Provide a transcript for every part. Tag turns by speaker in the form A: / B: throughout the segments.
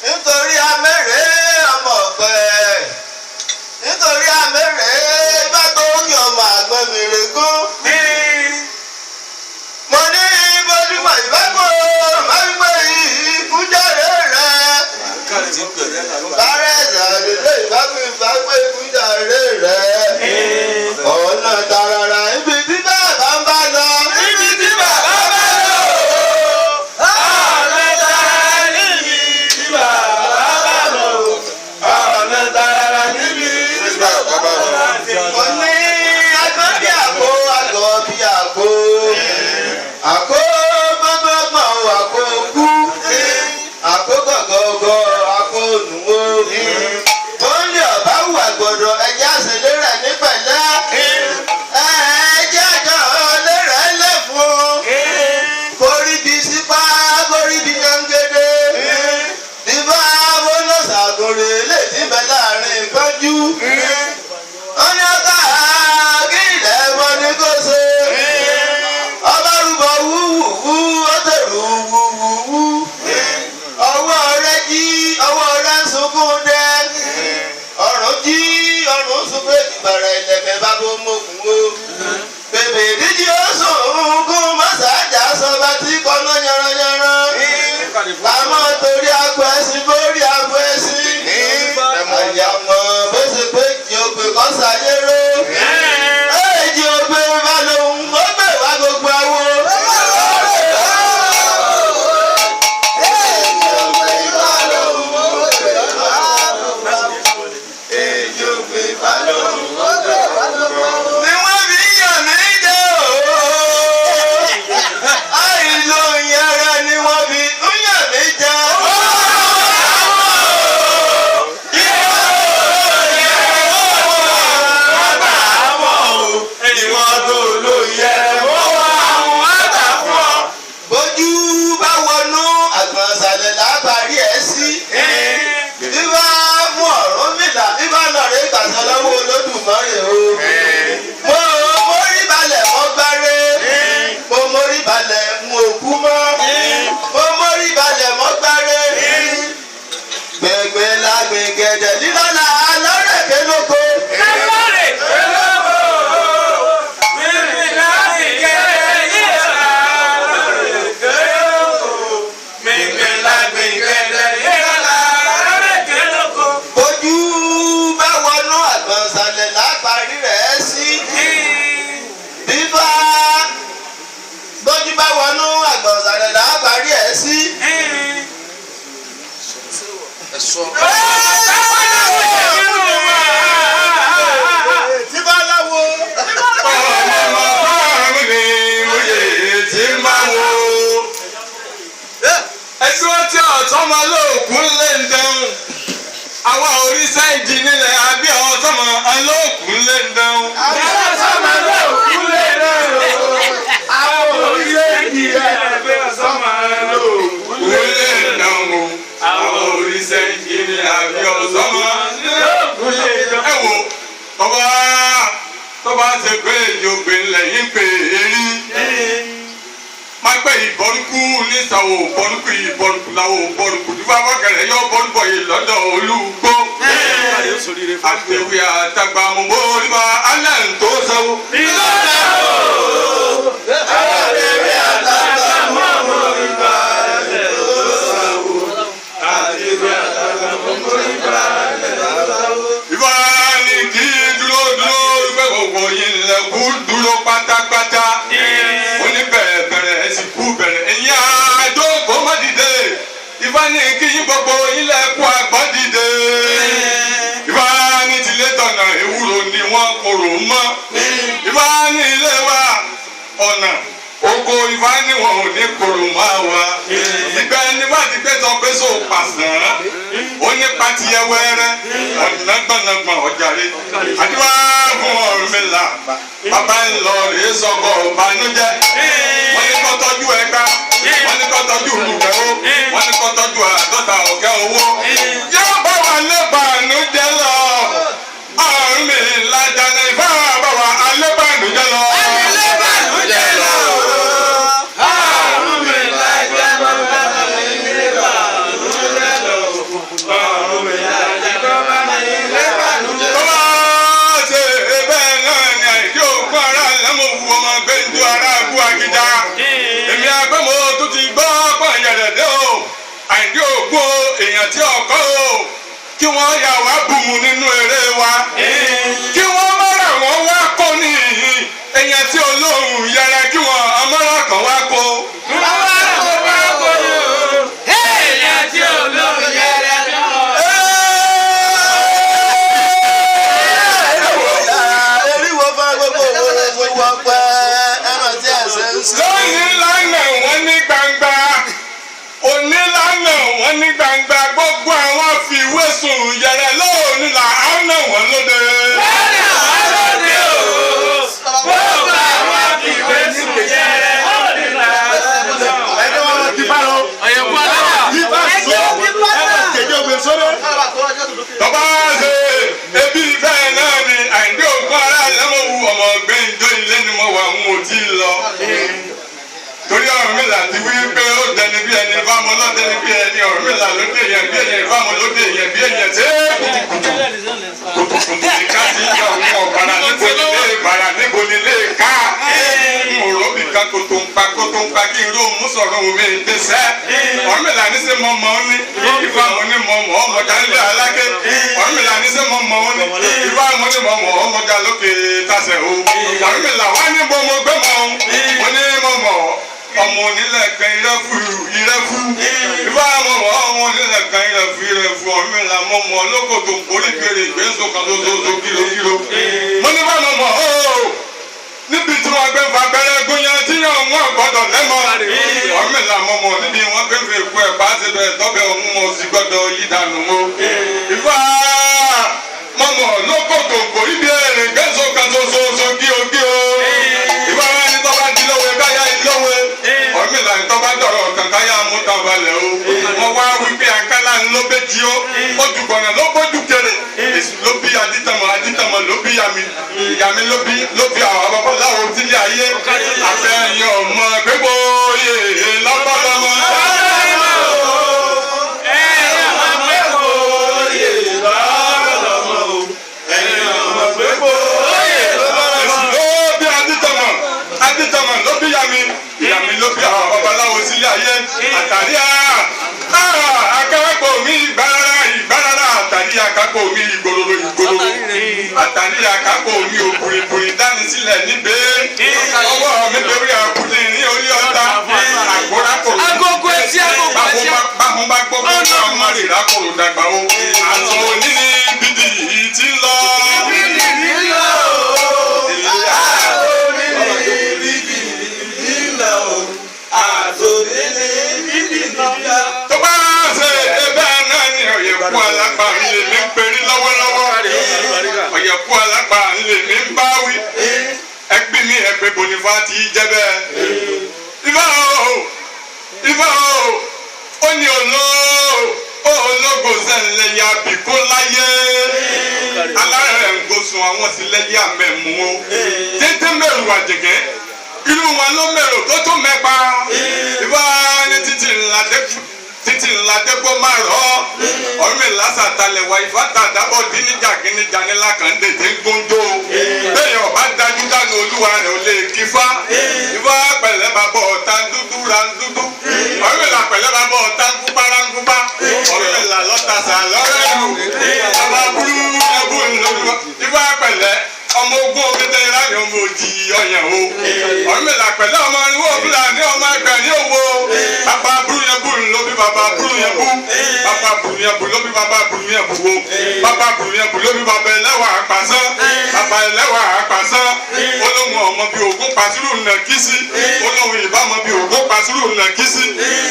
A: Nítorí amẹ́rẹ́ ọmọ ọ̀pẹ, nítorí amẹ́rẹ́ bá tó kí ọmọ àgbọn mi regún. Mo ní bójúmọ̀ ìbágbó mágbé ikú jáde rẹ̀. Bárẹ̀ ìsàlẹ̀ ìbágbé ìbágbé ikú jáde rẹ̀. Ọ̀nà tààràrà ibi tí bàbá ń bá lọ. Ibi tí bàbá bá lọ. Ọ̀nà tààràrà níbi tí bàbá bá lọ. Ọ̀nà tààràrà níbi tí bàbá bá lọ. Mo ní agbọ́n bí àpò, àgọ́ bí àpò. Àkó gbọ́ngbọ́ngbọ̀n o, àkó kú. Àkó gọ̀gọ̀gọ̀, àkó nùwó. Ó ń lé ọ̀bá wà gbọ̀dọ̀ ẹja àṣẹlẹ̀ rẹ̀ ní pẹ̀lẹ́. Ẹ̀ẹ́dẹ́ àjọ lérẹ̀ lẹ́fun. Kórí bí sípá, kórí bí yangede. Bíbá bólọ́sàgòrè lè ti bẹ̀ láàrin ìpọ́njú. Wọ́n ní ọkà kí ilẹ̀ bọ́ ní kó ṣe. Ọba rúbọ wúwúwú, ó tẹ̀rù wúwúwú. Ọwọ́ rẹ̀ jí, ọwọ́ rẹ̀ ń sunkún dẹ́. Ọ̀run jí, ọ̀run sunkún èjìbàrà ìlẹ̀kẹ̀ bá bó mokùn o. Bèbè díjí ó sunkún mọ́sàájà sọba tí kọ́nà yanranyanran. Àmọ́ torí agbo ẹṣin bórí agbo ẹṣin. Àyàmọ̀ bó ṣe pé jí o pé kọ́ sáyé ró. Èjì o pé bá lòun ó gbè wá gbogbo awo. Èjì o pé bá lòun ó gbè wá gbogbo awo. Èjì o pé bá lòun ó gbè wá gbogbo awo. Ni wọ́n fi yàn mí jẹ́ o. Àìlò ìyẹrẹ ni wọ́n fi ń yàn mí jẹ. Bójú bá wọnú àgbọ̀nsalẹ̀ lábàárí ẹ̀ sí. Bíbá mú Ọ̀rúnmìlà, bíbá náà rè gbàsán lọ́wọ́ Olódùmarè o. Mo mórí balẹ̀ mọ́ gbáré. Mo mórí balẹ̀ ń òkú mọ́. Mo mórí balẹ̀ mọ́ gbáré. Gbẹ̀gbẹ̀ la gbẹ̀gẹ̀dẹ̀ lílọ́la alárẹ̀kẹ́ lóko. Bójú bá wọnú àgbọ̀nsalẹ̀ láparí rẹ̀ sí. Bíbá bójú bá wọnú àgbọ̀nsalẹ̀ láparí ẹ̀ sí. Tí bá láwo.
B: Ẹ̀sùn tí ọ̀tọ́mọ lóòkùn lè ń dẹ̀hùn. Àwa oríṣẹ́ ìjì nílẹ̀ àbí ọ̀tọ́mọ alóòkùn lè ń dẹ̀hùn. Kún lè ń dẹ̀hùn. Àwa oríṣẹ́ ìjì nílẹ̀ àbí ọ̀tọ́mọ lóòkùn lè ń dẹ̀hùn. Ẹ wo tọ́ba tọ́ba ṣe pé ìjọba ńlẹ̀ yín pè é rí má pẹ́ ìbọnukú nísàwọ̀ bọnukú ìbọnukú làwọ̀ bọnukú tí wàá wákàrẹ̀ yọ bọnukọ yìí lọ́dọ̀ olúgbó. Àtẹ̀wé àtàgbà mọ̀ nípa alẹ́ tó sáwó. Ìbá ní kí dúró dúró pé gbogbo yìí lẹ kú dúró pátápátá. Oníbẹ̀rẹ̀ bẹ̀rẹ̀ ẹ sì kú bẹ̀rẹ̀ ẹ̀yìn àjò kò má dìde. Ìbá ní kí yín gbogbo ilẹ̀ kú àgbọ̀n dìde. Ìbá ní tilé tọ̀nà ewúro ni wọ́n korò mọ́. Ìbá ní ilé wa ọ̀nà oko Ìbá ní wọn ò ní korò mọ́ wa. Ìgbà ẹni bá ti gbé sọ pé so pàṣán. Ó ní pati ẹwẹ́rẹ́ ọ̀nà gbọ̀nàgbọ̀n ọ̀jàre. Àdúrà fún Ọ̀rúnmìlà. Bàbá ń lọ rèé sọ̀kọ̀ ọ̀bànújẹ́. Wọ́n ní kó tọ́jú ẹgbá. Wọ́n ní kó tọ́jú olùkẹ́ ó. Wọ́n ní kó tọ́jú àádọ́ta ọ̀kẹ́ owó. Yóò bá wa lé bànújẹ́ lọ. Ọ̀rúnmìlà jàǹdà ìfẹ́ bá wa alẹ́ bànújẹ́ lọ.
A: Alẹ́ bànújẹ́ lọ.
B: Èèyàn tí ọkọ o kí wọ́n yà wá bùnmu nínú eré wa, kí wọ́n mọ́ra wọn wá kó ní èèyàn tí olóhùn yẹra kí wọ́n ọmọlá kan wá kó.
A: Eriwo fa gbogbo òwúrọ̀ gbogbo ọpẹ́ ẹran tí ẹsẹ̀ ń sọ.
B: Lónìí lánàá wọ́n ní gbangba, òní lánàá wọ́n ní gbangba, gbogbo àwọn fìwé sùn yẹrẹ lónìí là á nà wọ́n lóde. Tọ́ba ṣe ebi bẹ́ẹ̀ náà ni Àyìndé ògùn ará lẹ́mọ̀wù ọmọ gbẹ̀ǹjọ́ ilé ni mo wà ń wò tí ì lọ. Torí Ọ̀rúnmìlà ti wí pé ó dẹni bí ẹni bámu lọ́dẹni bí ẹni Ọ̀rúnmìlà ló dé yẹn bí ẹni bámu ló dé yẹn bí ẹni ṣe é kùtùkùtù kùtùkùtù ní ká ti yọ òun ọ̀bàrà níbo nílé ìbàrà níbo nílé ká. Òróbì kan kòtò ń pa kòtò ń pa kí n ró mú sọ̀rọ̀ òun mi dé sẹ́. Ọ̀rúnmìlà ní sẹ́ mọ́ mọ́ ní ìfá mo ní mọ́ mọ́ ọmọdé nílé aláké. Ọ̀rúnmìlà ní sẹ́ mọ́ mọ́ ní ìfá mo ní mọ́ mọ́ ọmọdé lókè tasẹ̀ o. Ọ̀rúnmìlà wá ní bọ́ mo gbé mọ́ mo ní mọ́ mọ́ ọmọ onílẹ̀ kan ìrẹ́fù ìrẹ́fù ìfá mọ́ mọ́ ọmọ onílẹ̀ kan ìrẹ́fù ìrẹ́fù. Ọ̀rúnmìlà mọ́ mọ́ lóko tó ń borí kiri ìgbésò kan tó tó tó kílókíló. Mo ní bá mọ́ mọ́ ooo níbi tí wọ́n gbé fa bẹ̀rẹ̀ gúnyán tí yàn wọ́n gbọ́dọ̀ lẹ́mọ́. Ọ̀rúnmìlà mọ̀mọ́ níbi wọ́n gbé fi èkó ẹ̀ pàṣẹ bẹ́ẹ̀ tọ́bẹ̀ òun wọn sì gbọ́dọ̀ yí dànù o. Ìfà mọ̀mọ́ lókòtò kò ibi ẹ̀rìn gẹ́sọ̀ kan ṣoṣooṣo gíogío. Ìfà wọn ni tọ́ba di lówe káyà ìlówe. Ọ̀rúnmìlà ni tọ́ba dọ̀rọ̀ kan káyà mú tán balẹ̀ o. Wọ́n wá wípé akálà ńlọ bẹ́ẹ̀ jí ó. Ó dùgbọ̀nà ló bójú kéré. Èsì ló bí adítàmọ̀ adítàmọ̀ ló bí yàmi. Yàmi ló bí àwọn babaláwo sílé ayé. Àfẹ́yìn ọmọ gbégbó yè lọ́pọ̀lọpọ̀. Èsì ló bí adítàmọ̀ adítàmọ̀ ló bí yàmi. Yàmi ló bí àwọn babaláwo sílé ayé. Àtàrí akápò mi ìgbárara ìgbárara àtàrí akápò mi ìgbòròrò ìgbòròrò àtàrí akápò mi òbúrìbùrì dání sílẹ̀ níbẹ̀ ọwọ́ mi lórí àkúlé ní orí ọ̀tá àgbórákòrò.
C: Agogo etí, agogo etí.
B: Báhùn bá gbọ́ kó máa má rè rákòrò dàgbà o. Àtọ̀ òní ni bídì yìí ti ń lọ. Tó bá ṣe ẹbẹ́ náà ni ọ̀yẹ̀kú alápá ń lè mí perí lọ́wọ́lọ́wọ́. Ọ̀yẹ̀kú alápá ń lè mí bá wí. Ẹgbẹ́ mi ẹgbẹ́ Bonifa ti jẹ́ bẹ́ẹ̀. Ifá o, Ifá o, ó ní ológo sẹ́ńlẹ̀ ya bìkó láyé. Alárẹ̀ ń gosùn àwọn sì lẹ́yìn àmẹ̀mú o. Tètè mẹ́rù àjẹgẹ́ irú wọn ló mẹ́rò tó tó mẹ́pa. Ifá ní títì ńlá dẹ́kun títí ńlá dẹ́gbọ́ máa rọ́ Ọ̀rúnmìlà sàtàlẹ̀ wà Ifá tàdábọ̀ dín níjà kíníjà nílá kan dèdè ń gbóńdó. Bẹ́ẹ̀ ọba dájú dànù olúwa rẹ̀ ò lè kí fá. Ifá pẹ̀lẹ́ bàbọ̀ ọ̀tá dúdú ra ń dúdú. Ọ̀rúnmìlà pẹ̀lẹ́ bàbọ̀ ọ̀tá ń kúpa ra ń kúpa. Ọ̀rúnmìlà lọ́ta sà lọ́rẹ́ lù. Bàbá burú ẹbú ńlọrọ. Ifá pẹ̀lẹ́ ọmọ ogun omi tẹ ìlànà ọmọ òjì ọyàn o. Ọ̀rúnmìlà pẹ̀lẹ́ ọmọ irinwó fúlàní ọmọ ẹgbẹ̀rin owó. Bàbá burú yẹn bú ló bí bàbá burú yẹn bú. Bàbá burú yẹn bú ló bí bàbá burú yẹn bú wo. Bàbá burú yẹn bú ló bí bàbá ẹlẹ́wà àpàsán. Bàbá ẹlẹ́wà àpàsán. Olóhùn ọmọ bíi ògún pàṣírù nà kí sí. Olóhùn ìbámu bíi ògún pàṣírù nà kí sí.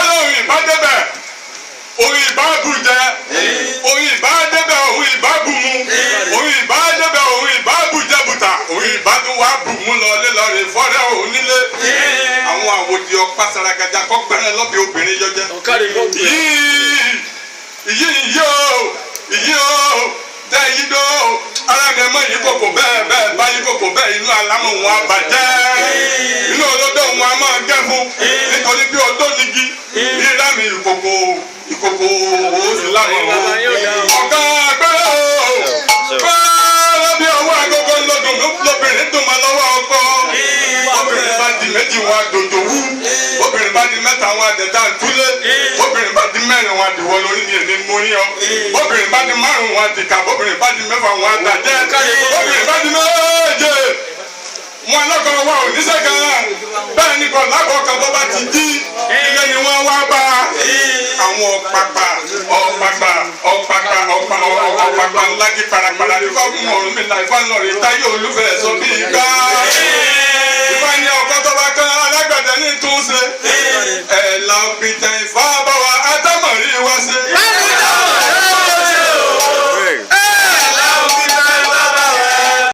B: Olóhùn ìbá débẹ̀ òun ìbá bù jẹ. Òun ìbá débẹ̀ òun ìbá bù mu. Òun ìbá débẹ̀ òun ìbá bù jẹ bùtà. Òun ìbá tún wá bù mú lọ lé lọ rè fọ́rẹ́ òun nílé. Àwọn àwòdì ọ̀pá saragaja kọ́ gbẹ́rẹ́ lọ́bì obìnrin yọjẹ́. Yìí yìí o yìí o tẹ yìí dó ara mi mọ yìí kòkò bẹ́ẹ̀ bẹ́ẹ̀ bá yìí kòkò bẹ́ẹ̀ inú alámọ̀ wọn abàjẹ́ inú olódò wọn a máa gẹ́ fún nítorí bí odó nigi rírà mi ìkòkò ìkòkò òsì lámọ̀ o ọ̀gá pẹ́rẹ́ o pẹ́rẹ́ bí ọwọ́ agogo lọ́dún lóbìnrin dùn mọ́ lọ́wọ́ ọkọ obìnrin bá di méjì, wọn àdòdò wú. Obìnrin bá di mẹ́ta, wọn àdẹ̀dá ntúlé. Obìnrin bá di mẹ́rin, wọn àdìwọ́ lórí ni èmi mú ní ọ. Obìnrin bá di márùn, wọn àdìkà. Obìnrin bá di mẹ́fà, wọn àdàjẹ́. Obìnrin bá di méje, wọn lọ́kọ̀ wa ò níṣẹ́ kan, bẹ́ẹ̀ ni kò lábọ̀ kan. Bó bá ti jí, ilé ni wọ́n wá bá àwọn ọ̀pàpà ọ̀pàpà ọ̀pàpà ọ̀pàpà ọ̀pàpà ńlá kí parapara. Ifá fún ọ̀run mi là, Ifá ńlọrọ̀ ìtayé olúfẹ́ sọ bí gbá. Ifá ní ọkọ tó bá kán, alágbẹ̀dẹ ní túnṣe ẹ̀ la fi tẹ.